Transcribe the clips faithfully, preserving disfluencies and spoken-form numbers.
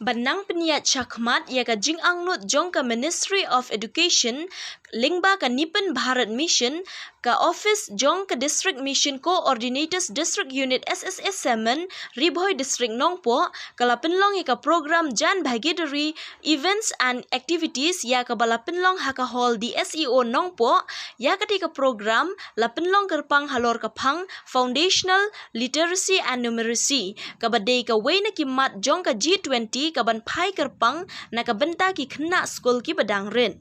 Ban nang pynïaid shakhmat ïa ka jingangnud jong ka Ministry of Education lyngba ka Nipun Bharat Mission, ka office jong ka District Mission Coordinators District Unit S S S Semen, Ri Bhoi District Nongpoh, ka la pynlong ïa ka program Jan Bhagidari Events and Activities ïa kaba la pynlong ha ka hall D S E O Nongpoh. Ïa katei ka program la pynlong kyrpang halor ka phang Foundational Literacy and Numeracy, kaba dei kawei na ki mat jong ka G twenty kaban phai kyrpang na ka bynta ki khynnah skul kiba dang rit.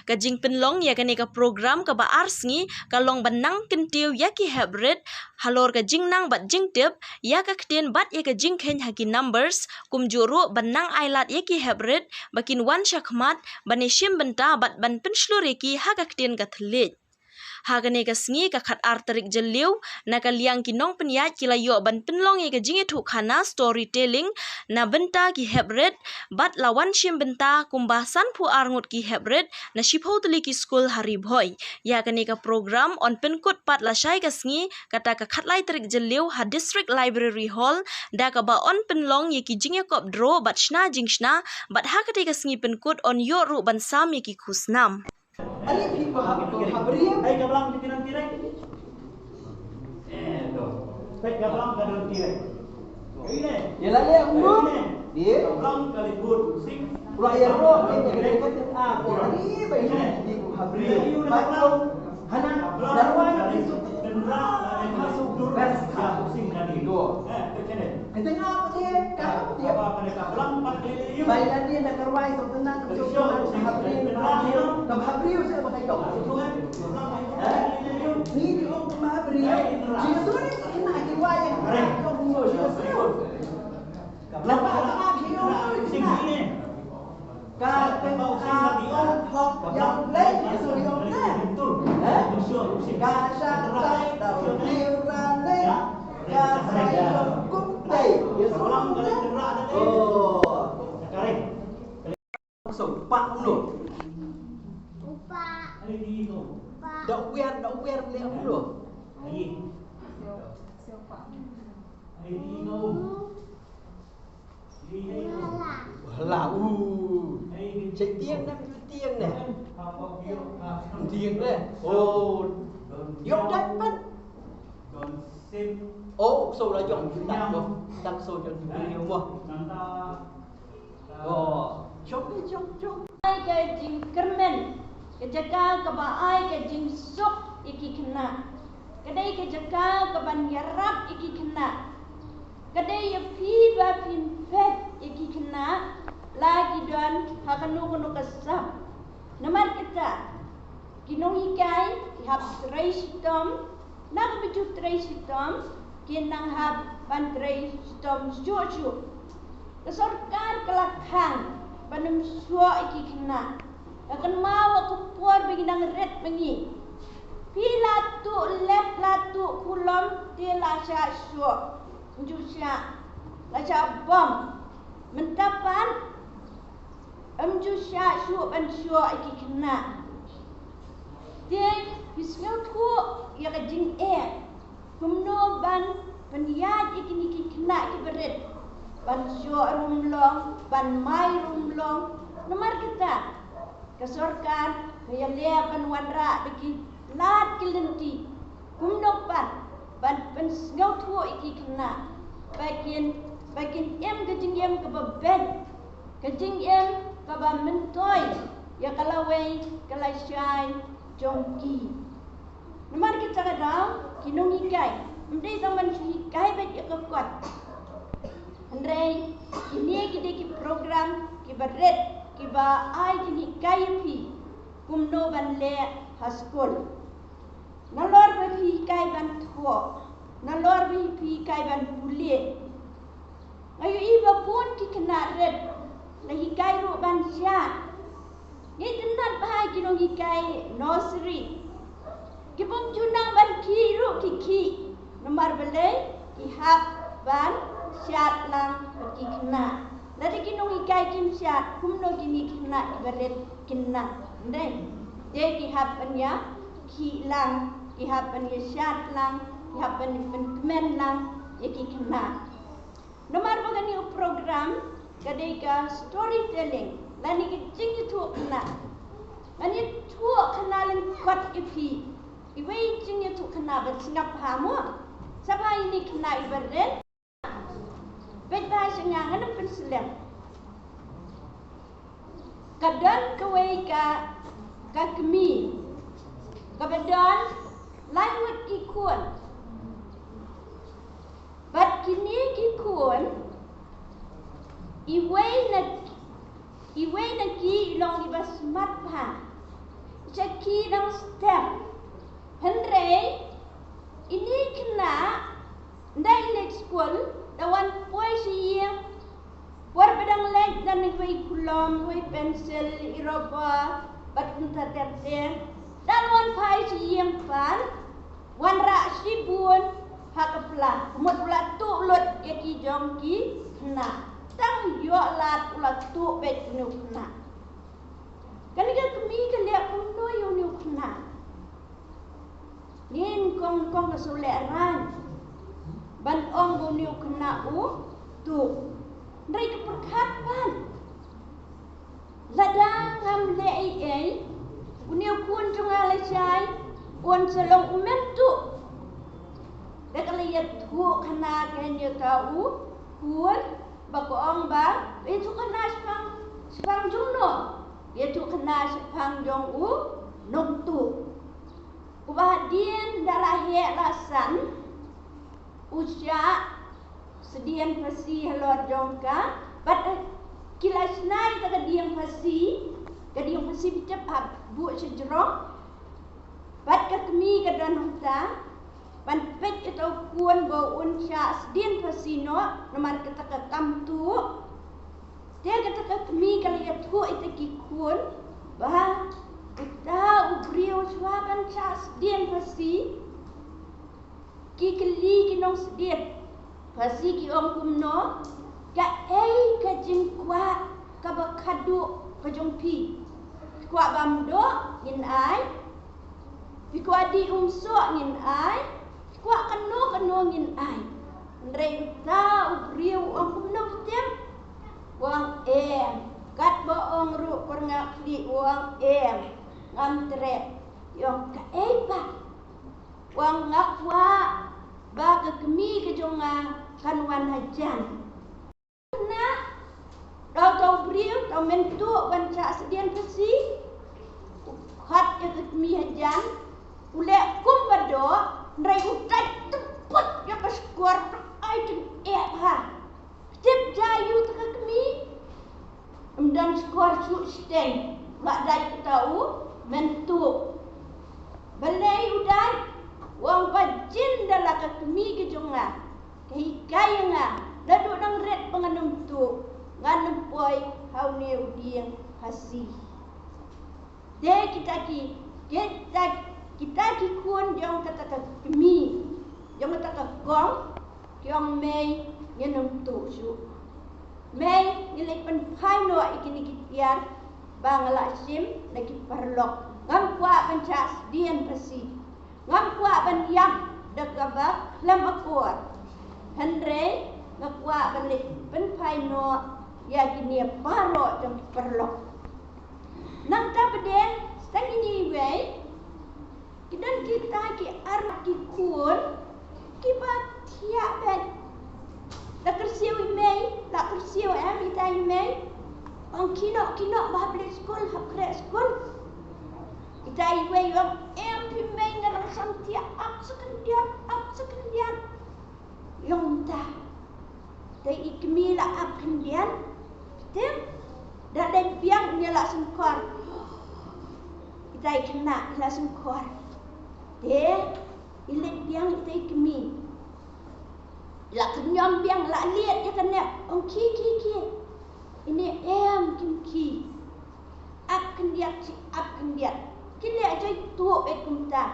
Ka jingpynlong ïa kane ka program kaba ar sngi ka long ban nang kyntiew ïa ki hep rit halor ka jingnang bad jingtip ïa ka ktien bad ïa ka jingkheiñ ha ki numbers, kumjuh ruh ban nang ailad ïa ki hep rit ba kin wan shakhmat ban ïashim bynta bad ban pynshlur ïa ki ha ka ktien ka thylliej. Ha kane ka sngi, ka khatar tarik Jylliew, na ka liang ki nongpynïaid ki la ïoh ban pynlong ïa ka jingïathuhkhana, storytelling, na bynta ki hep rit, bad la wan shim bynta kumba sanphew ar ngut ki hep rit na shiphew tylli ki skul ha Ri Bhoi. Ïa kane ka program yn pynkut pat lashai ka sngi, kata ka khatlai tarik Jylliew, ha District Library Hall, da kaba yn pynlong ïa ki jingïakop draw bad shna jingshna, bad ha katei ka sngi pynkut yn ïoh ruh ban sam ïa ki khusnam. Ani phi ba ha, ba ha briew. Ai, ka blang ki tinan tirek. Eh, to. Peit ka blang ka don tirek. Ine. Ïa la leh umur. Ine. Ïa. Ka blang ka liput sing. Pula ïa roh, ïa ka liput ah. Ani ba ine di ba ha briew. Ba ko. Hana, darwai ki suk. Suk. Best ka sing tadi. Do. Eh, kene. Kata nga apa dia? Kata apa dia? Baiklah dia nak kerwai tu tenang, tu tenang, ka bhabriu, ka bhabriu saya pakai kau. Ni di ong ka bhabriu. Jika sudah kena kerwai yang kena kau bungo, jika sudah. Lepas apa dia? Ka teng ka hok yang lain ka suri ong kan. Eh? Ka sha ka da lir ra ne. Ka sa ong kum tei. Ya suri ong kan. Oh. So, pa ulo. Da wer, da wer le ulo. Hala u. Che tieng na, tieng na. Tieng na. Oh. Yok dat pat. Oh, so la jong dat mo. Dat so jong mo. Oh. Chok ni chok chok. Ai ka jingkyrmen. Ka jaka kaba ai ka jingsuk ïa ki khynnah. Ka dei ka jaka kaban ïarap ïa ki khynnah. Ka dei ïa phi ba phin peit ïa ki khynnah la ki don ha kano kano ka sap. Namar kata ki nonghikai ki hap trei shitom, na ka bynta trei shitom ki nang hap ban trei shitom shuh shuh. Ka sorkar ka la khang ban ym shoh ïa ki khynnah. Ka kynmaw ka por ba ngi nang rit ma ngi. Phi la tuh lep la tuh kulom te la shah shoh. Ym ju shah, la shah bom. Mynta pat ym ju shah shuh ban shoh ïa ki khynnah. Te phi sngewthuh ïa ka jingeh. Kumno ban pynïaid ïa kine ki khynnah kiba rit. Ban shoh ruh ym long, ban mai ruh ym long. Namar kata ka sorkar ka ïaleh ban wanrah da ki lad ki lynti. Kumno pat ban pynsngewthuh ïa ki khynnah ba kin, ba kin im ka jingim kaba beit, ka jingim kaba myntoi ïa ka lawei ka lashai jong ki. Namar kata ka daw ki nonghikai ym dei tang ban hikai beit ïa ka kot. Hynrei kine ki dei ki program kiba rit kiba ai jinghikai ïa phi kumno ban leh ha skul. Nalor ba phi hikai ban thoh, nalor ba phi hikai ban pule. Nga ïohi ba bun ki khynnah rit la hikai ruh ban shad. Ngi itynnad bha ïa ki nonghikai nursery. Ki bym ju nang ban khih ruh ki khih. Namar balei? Ki hap ban shad lang bad ki khynnah. Lada ki nonghikai kim shad, kumno kine ki khynnah kiba rit kin nang? Hynrei te ki hap ban ïa khih lang, ki hap ban ïa shad lang, ki hap ban ïa pynkmen lang ïa ki khynnah. Namar ba kane ka program Ka dei ka storytelling lane ka jingïathuhkhana. Ngan ïathuhkhana lyngkot ïa phi iwei i jingïathuhkhana ban sngap bha mo. Sa bha ïa ine i khana iba rit. Peit bha sha nga, ngan ym pynslem. Ka don kawei ka, ka kmie kaba don lai ngut ki khun. Bad kine ki khun, iwei na, iwei na ki i long iba smat bha. Sha ki dang step. Hynrei ine i khana, ynda i leit skul, da wan poi sha ïing, por ba dang leit, don iwei i kulom, iwei i pensil, i rubber bad kumta ter ter. Da wan phai sha ïing pat, wanrah shibun ha ka pla. Ka mut u la tuh lut ïa ki jong ki khynnah. Tang ïoh lad u la tuh beit une u khynnah. Kane ka kmie ka leh kumno ïa une u khynnah? Ngin kong kong ka shu leh rang ban ong ba une u khynnah u tuh. Hynrei ka pyrkhat pat, lada ngam leh ei ei, une u khun jong nga lashai un sa long u myntuh. Da ka la ïathuhkhana kein ïa uta u khun, ba ka ong ba ïathuhkhana shaphang, shaphang jong no? Ïathuhkhana shaphang jong u nongtuh. Uba hadien da la heh la san u shah sdien phasi halor jong ka. Bad, eh, ki la shna ïa ka dieng phasi, ka dieng phasi phi tip, ha buh sha jrong. Bad ka kmie ka don hangta ban peit ïa uta u khun ba un shah sdien phasi noh namar kata ka kam tuh. Te kata ka kmie ka la ïathuh ïa kita ki khun ba uta u briew shuwa ban shah sdien phasi, ki kylli ki nongsdien phasi, ki ong kumno, kaei ka jingkwah kaba khadduh ka jong phi? Phi kwah bam doh? Ngin ai. Phi kwah dih umsoh? Ngin ai. Phi kwah kano kano? Ngin ai. Hynrei uta u briew u ong kumno, phi tip? U ong em. Katba ong ruh por nga khlieh, u ong em. Ngam treh. I ong kaei pat? U ong nga kwah ba ka kmie ka jong nga kan wan hajan. Na, da uta u briew, uta u myntuh ban shah sdien phasi, u khot ïa ka kmie hajan, u leh kumba doh, hynrei u dait tymput ïa ka shkor, ai jingeh bha. Tip jaiñ ïa uta ka kmie. Ym don shkor shuh shiteng, u la dait uta u myntuh. Balei u dait? U ong ba jin da la ka kmie ka jong nga ka hikai ïa nga, naduh nang rit ba ngan ym tuh, ngan ym poi ha une u dieng phasi. Te kita ki, kita, kita ki khun jong kata ka kmie, jong kata ka kong, ki ong, mei, ngin ym tuh shuh. Mei, ngi leit pynphai noh ïa kine ki tiar ba nga la shim na ki paralok. Ngam kwah ban shah sdien phasi. Ngam kwah ban ïap da kaba khlem akor. Hynrei nga kwah ban leit pynphai noh ïa kine baroh jong ki paralok. Nangta pat de, sa ngi ïohi wei, ki don kita ki ar ki khun kiba thiah beit. La kyrsiew i mei, la kyrsiew em ita i mei? Ong kino kino, ba hap leit skul, hap khreh skul. Ita iwei ong em phi mei, nga dang sham thiah, ap sa khyndiat, ap sa khyndiat. Ong ta. Te i kmie la ap khyndiat. Te da leit biang ïa la shongkhor. Ita i khynnah i la shongkhor. Te i leit biang ita i kmie. La khñium biang, la liat ïa ka nep. Ong khie khie khie. Ine em kim khie. Ap khyndiat shi ap khyndiat. Ki leh jai tuh beit kumta.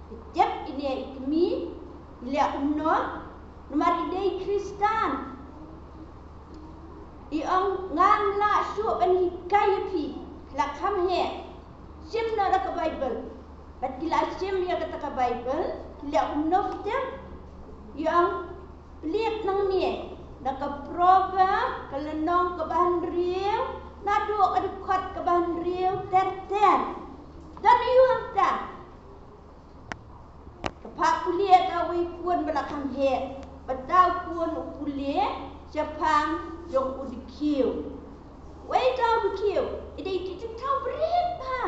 Te tip ine i kmie i leh kumno? Namar i dei Khristan. I ong ngam lah shuh ban hikai ïa phi. La kham heh. Shim noh da ka Baibl. Bad ki la shim ïa kata ka Baibl. Ki leh kumno phi tip? I ong plied nangne. Na ka Proverb, ka lynnong kaba hynriew, naduh ka dkhot kaba hynriew ter ter. Don ïa u hangta. Ka phah pule ïa uta uwei u khun ba la kham heh, bad uta u khun u pule shaphang jong u dkhiew. Wei uta u dkhiew, i dei i jingthaw bret bha.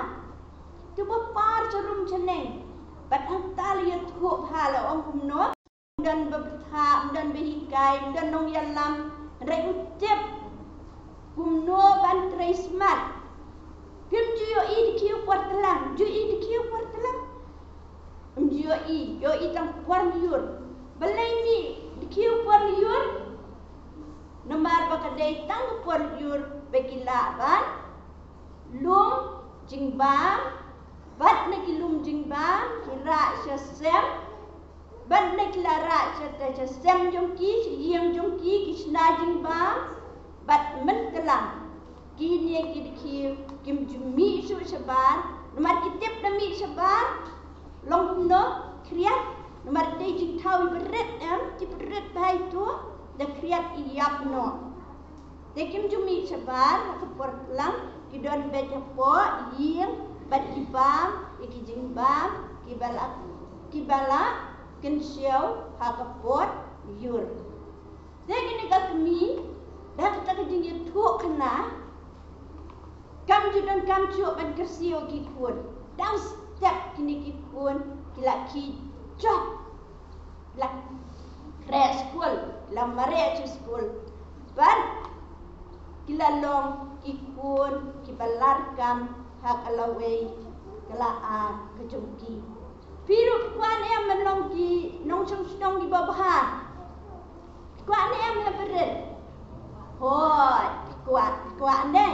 To ba par sharum shaneng. Bad hangta la ïathuh bha, la ong kumno. Ym don ba bthah, ym don ba hikai, ym don nongïalam. Hynrei u tip kumno ban trei smat. Kim ju ïohi dkhiew por tlang, ju ïohi dkhiew por tlang. Ym ju ïohi, ïohi tang por lyiur. Balei ngi dkhiew por lyiur? Namar ba ka dei tang ka por lyiur ba ki lah ban lum jingbam, bad na ki lum jingbam ki rah sha sem, bad na ki la rah sha, sha sem jong ki, sha ïing jong ki, ki shna jingbam, bad mynta lang kine ki dkhiew kim ju mih shuh shabar. Namar ki tip da mih shabar, long kumno? Khriat. Namar dei jingthaw iba rit, em, ki ba rit bha ito, da khriat i ïap noh. Te kim ju mih shabar ha ka por tlang, ki don beit hapoh ïing bad ki bam ïa ki jingbam kiba la, kiba la kynshew ha ka por lyiur. Te kine ka kmie, da kata ka jingïathuhkhana, kam ju donkam shuh ban kyrsiew ïa ki khun. Dang step kine ki khun ki la khie jop, la khreh skul, la mareh sha skul. Bad ki la long ki khun kiba larkam ha ka lawei ka la ar ka jong ki. Phi ruh phi kwah ne em ban long ki nongshong shnong kiba bha? Phi kwah ne em, ha barit? Hooid, phi kwah, phi kwah ne?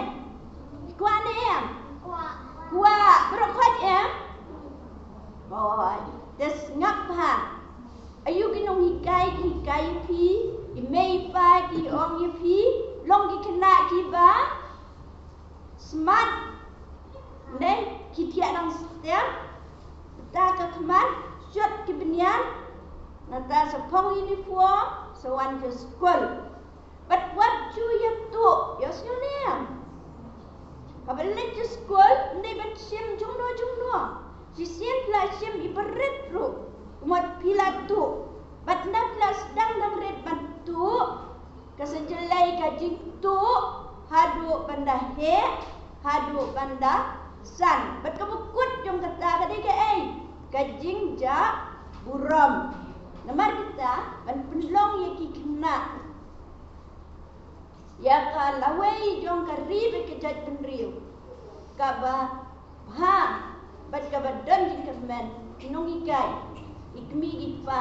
Phi kwah ne em? Kwah. Kwah, baroh khoit em? Hooid, te sngap bha. Aïu ki nonghikai ki hikai ïa phi, i mei i pa ki ong ïa phi, long ki khynnah kiba smart, ne, ki thiah dang step, bata ka khmat, shot ki bnian, nangta sa phong uniform, sa wan sha skul. Bad wat ju ïa tuh, ïa sngew ne em? Haba leit sha skul, ym dei ban shim jongno jongno. Shisien phi la shim iba rit ruh, kumta phi la tuh. Bad ynda phi la sdang dang rit ban tuh, ka sa jlei ka jingtuh haduh ban da heh, haduh ban da san. Bad kaba kut jong kata ka dei kaei? Ka jingjah burom. Namar kata, ban pynlong ïa ki khynnah, ïa ka lawei jong ka ri bad ka jaitbynriew kaba bha bad kaba don jingkyrmen, ki nonghikai, ki kmie ki kpa,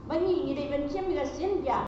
ba ngi ngi dei ban shim ïa ka sien jam.